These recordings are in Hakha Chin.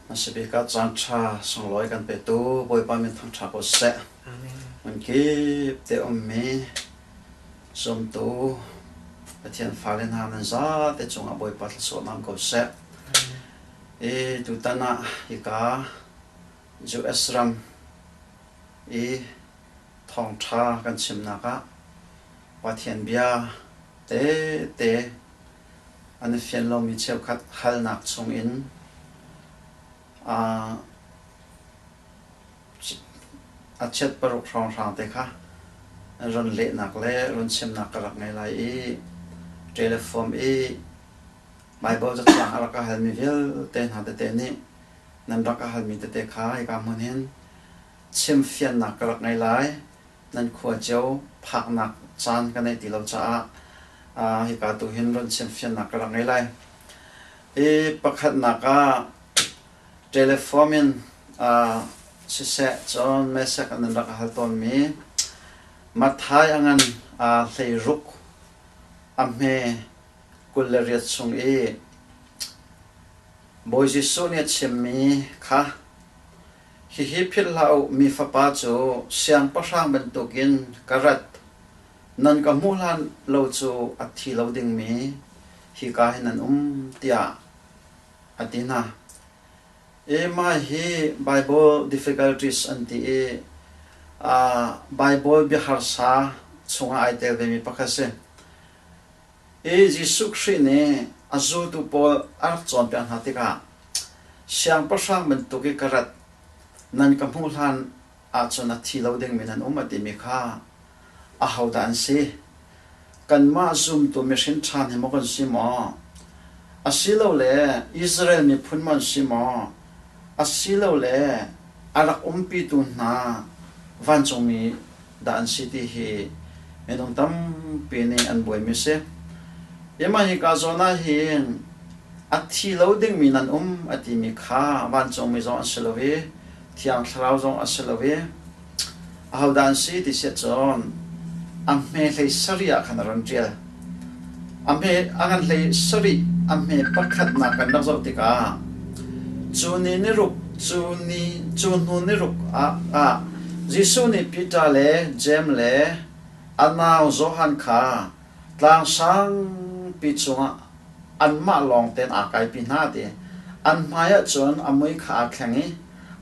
Hmasabik ah caanṭha sunglawi kan petu Bawipa min thangṭha ko seh. Amen. Hmunkip te ummi zumtu Pathian fale hna nan zate cungah Bawipa thluachuah ko seh. I tutan ah hika US ram i thawngṭha kan chimnak ah Pathian bia tete an i fian lomi cheukhat halnak chungin a chiat paruk hrawnghrang te kha run lehnak le run chimnak ka rak ngei lai i telephone i Baibal cathiang a rak ka halmi vialte hna tete nih nan rak ka halmi tete kha hika hmun hin chimfiannak ka rak ngei lai. Nan khua cio phaknak caan ka neih ti lo caah hika tu hin run chimfiannak ka rak ngei lai. I pakhatnak ah telephone in siseh cun message an rak hal tawnmi Matthai a ngan 16 a hme 28 chung i Bawi Jesuh nih a chimmi kha hihi philh hlah u, mi fapa cu siangpahrang bantukin ka rat, nan ka hmuh hlan lo cu a thi lo dingmi hika hin nan um, tiah a ti hna. I mah hi Bible difficulties an ti i Bible biaharsa chungah ai tel vemi pakhat a si. I Jesuh Khrih nih a zultu pawl a rak cawnpiak hna tikah siangpahrang bantuk i ka rat nan ka hmuh hlan ahcun a thi lo dingmi nan um a timi kha ahodah an si? Kanmah zumtu mihrin ṭhan hi maw kan si maw? Asilole Israel miphun maw an si maw? Asilole a rak umpitu hna vancungmi dah an si ti hi minung tampi nih an buaimi a si. Hi hika zawn ah hin a thi lo dingmi nan um a timi kha vancungmi zong an si lo i Thiang Thlarau zong a si lo i ahodah an si ti si ahcun a hme hlei sarih ah khan a run ṭial. A hme a ngan hlei sarih a hme pakhatnak kan rak zoh tikah cu ni ni ruk cu ni cu hnu ni ruk ah, ah Jesuh nih Peter le Jeim le a nau Johan kha tlang sangpi cungah anmah lawng tein aa kaipi hna ti. An hmai ah cun a mui kha aa thleng i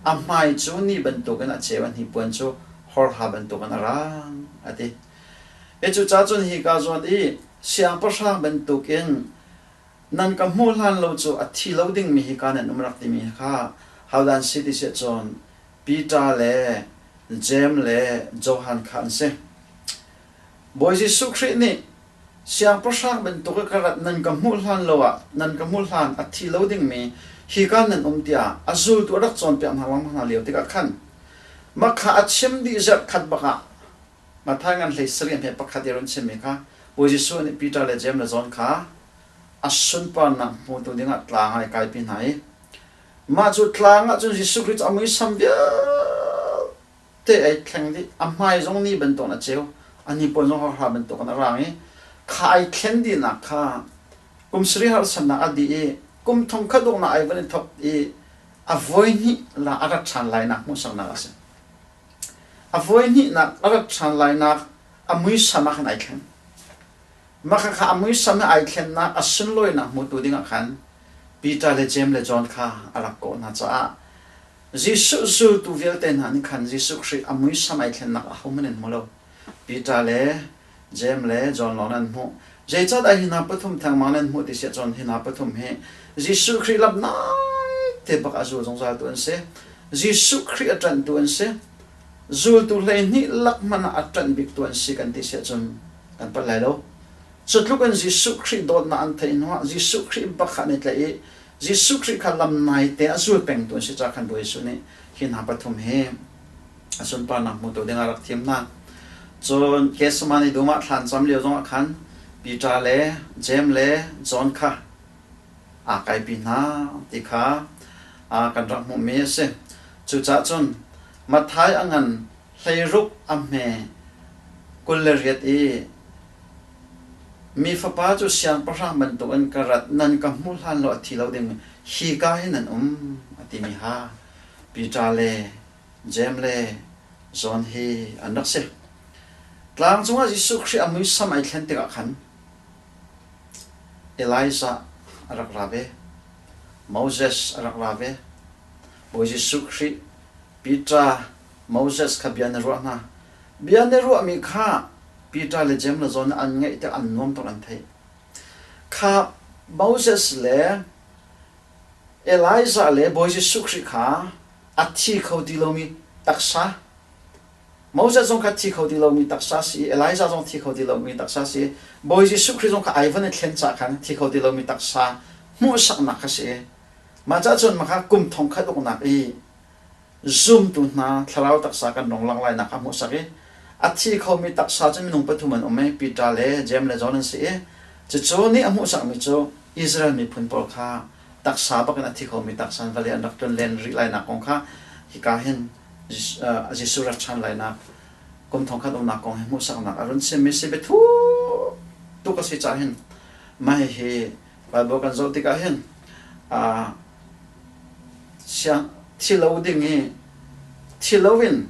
a hmai cu ni bantukin a ceu, a hnipuan cu horha bantukin a rang, a ti. Hi cucaah cun hika zawn i siangpahrang bantukin nan ka hmuh hlan lo cu a thi lo dingmi hika nan um rak timi kha hodah an si ti si ahcun Peter le Jeim le Johan kha an si. Bawi Jesuh Khrih nih siangpahrang bantuk i ka rat nan ka hmuh hlan lo ah nan ka hmuh hlan a thi lo dingmi hika nan um tiah a zultu a rak cawnpiak hna lengmang hna lio tikah khan mah kha a chim dih zarh khat bak ah Matthai ngan hlei sarih hme pakhat i run chimmi kha Bawi Jesuh nih Peter le Jeim le John kha a sunparnak hmutu dingah tlang ah i kaipi hna i mah cu tlang ah cun Jesuh Khrih cu a muisam vialte ai thleng dih. A hmai zong ni bantukin a ceu, a hnipuan zong hawhra bantukin a rang i kha ai thlen dihnak kha kum sarih harsannak a dih i kum thongkhat uknak ai van i thawk i a voihnih la a rat ṭhan lainak hmuhsaknak a si. A voihnihnak a rat ṭhan lainak a muisam ah khan ai thleng. Mah khakha a muisam he ai thlennak a sunlawinak hmutu dingah khan Peter le Jeim le John kha a rak kawh hna caah Jesuh zultu vialte hna nih khan Jesuh Khrih a muisam ai thlennak ahohmanh an hmu lo. Peter le Jeim le John lawng an hmuh. Zeicahdah hi hna pathum thengmang nan hmuh ti si ahcun hi hna pathum hi Jesuh Khrih lam naite bak a zul zungzaltu an si. Jesuh Khrih a ṭanhtu an si. Zultu 12 lak hmanh ah a ṭanh biktu an si kan ti si ahcun kan palh lai lo. Cu tluk in Jesuh Khrih dawtnak an theih hnuah Jesuh Khrih bak kha an i tlaih i Jesuh Khrih kha lam naite a zul pengtu an si caah khan Bawi Jesuh nih hi hna pathum hi a sunparnak hmutu dingah rak thim hna. Cun Gethsemane dum ah thlan cam lio zongah khan Peter le Jeim le John kha aa kaipi hna ti kha kan rak hmuhmi a si. Cucaah cun Matthai a ngan 16 a hme 28 i mi fapa cu siangpahrang bantukin ka rat nan ka hmuh hlan lo a thi lo ding. Hika hin an um a timi ha Peter le Jeim le John hi an rak si. Tlang cungah Jesuh Khrih a muisam ai thlen tikah khan Elijah a rak ra ve, Moses a rak ra ve, Bawi Jesuh Khrih, Peter, Moses kha bia na ruah hna. Bia na ruahmi kha Peter le Jeim le John an ngaih tik an nuam tuk an theih. Kha Moses le Elijah le Bawi Jesuh Khrih kha a thi kho ti lomi taksa Moses zong kha thi kho ti lomi taksa si i Elijah zong thi kho ti lomi taksa si i Bawi Jesuh Khrih zong kha ai van i thlen cah khan thi kho ti lomi taksa hmuhsaknak kha si i mah cah cun mah kha kum thongkhat uknak i zumtu hna thlarau taksa kan rong lang lainak kha hmuhsak i a thi khomi taksa cu minung pathum an um i Peter le Jeim le John an si i cucu nih a hmuhsakmi cu Israel miphun pawl kha taksa bakin a thi khomi taksa in vale an rak tlun len rih lainak kong kha hika hin Jesuh rak ṭhan lainak kum thongkhat umnak kong hi hmuhsaknak a run chimmi si biathu tuk a si caah hin mah hihi Bible kan zoh tikah hin siang thi lo ding i thi lo in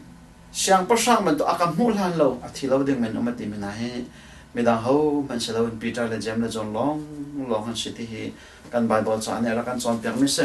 siangpahrang bantuk a ka hmuh hlan lo a thi lo ding men um a timi hna hi midang ho hmanh si loin Peter le Jeim le John lawng lawng an si ti hi kan Bible ca nih a rak kan cawnpiakmi si.